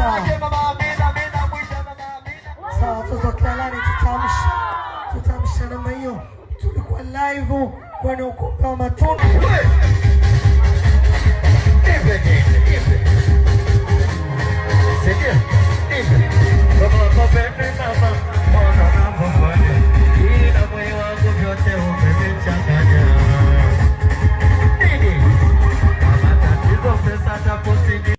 Sawa. Sawa, watoto wa Kihalali, tutaamsha tutaamsha namna hiyo. Tulikuwa live kwenye ukumbi wa matunda. Nipe, nipe, nipe. Sikia, nipe. Kama mapepe mama, mbona unavyofanya? Ila moyo wangu vyote umenichanganya. Nini? Kama tatizo pesa taposini.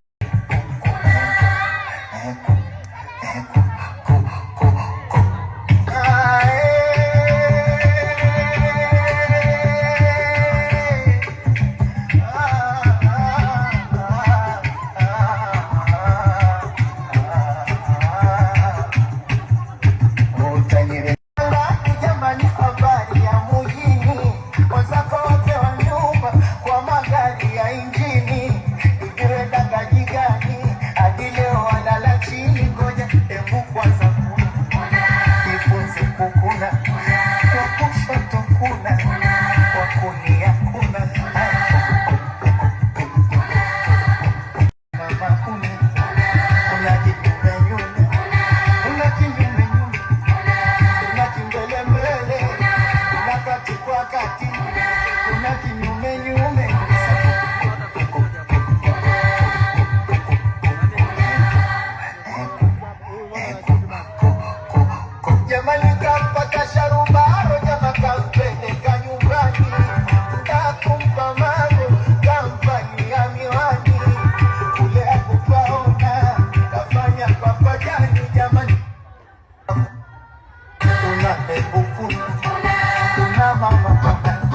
Jamani, habari ya mujini, wenzako wote wa nyumba kwa magari ya injini, ikiwe dangaji gani hadi leo walala chini. Ngoja hebu kwanza kuna jifunze kukuna, kwa kushoto kuna, kwa kulia kuna. Mama kuna kuna kinyume nyume, kuna kinyume nyume, kuna kimbelembele, kuna kati kwa kati, kuna kinyume nyume. Jamani, kampata sharubaro, jama kampeleka nyumbani, kakumpa mago, kamvalia miwani, kule akupaona, kafanya papajani. Jamani, kuna hebu kuna kuna mama kuna.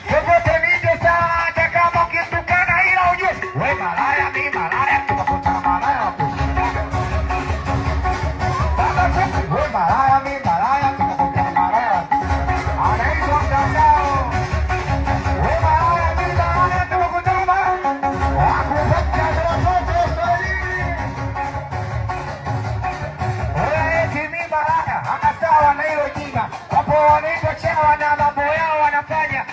Popote nije sawa, hata kama ukitukana, ila ujue we malaya, mi malaya, tunakutana malaya wapi? Baba tu, we malaya, mi malaya, tunakutana malaya wapi? Anaitwa mtandao. We malaya, mi malaya, tunakutana malaya. Wakupata watoto Swahili. Oya, eti mi malaya, hana sawa na hilo jina. Wapo wanaitwa chawa na mambo yao wanafanya.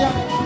Tusiane.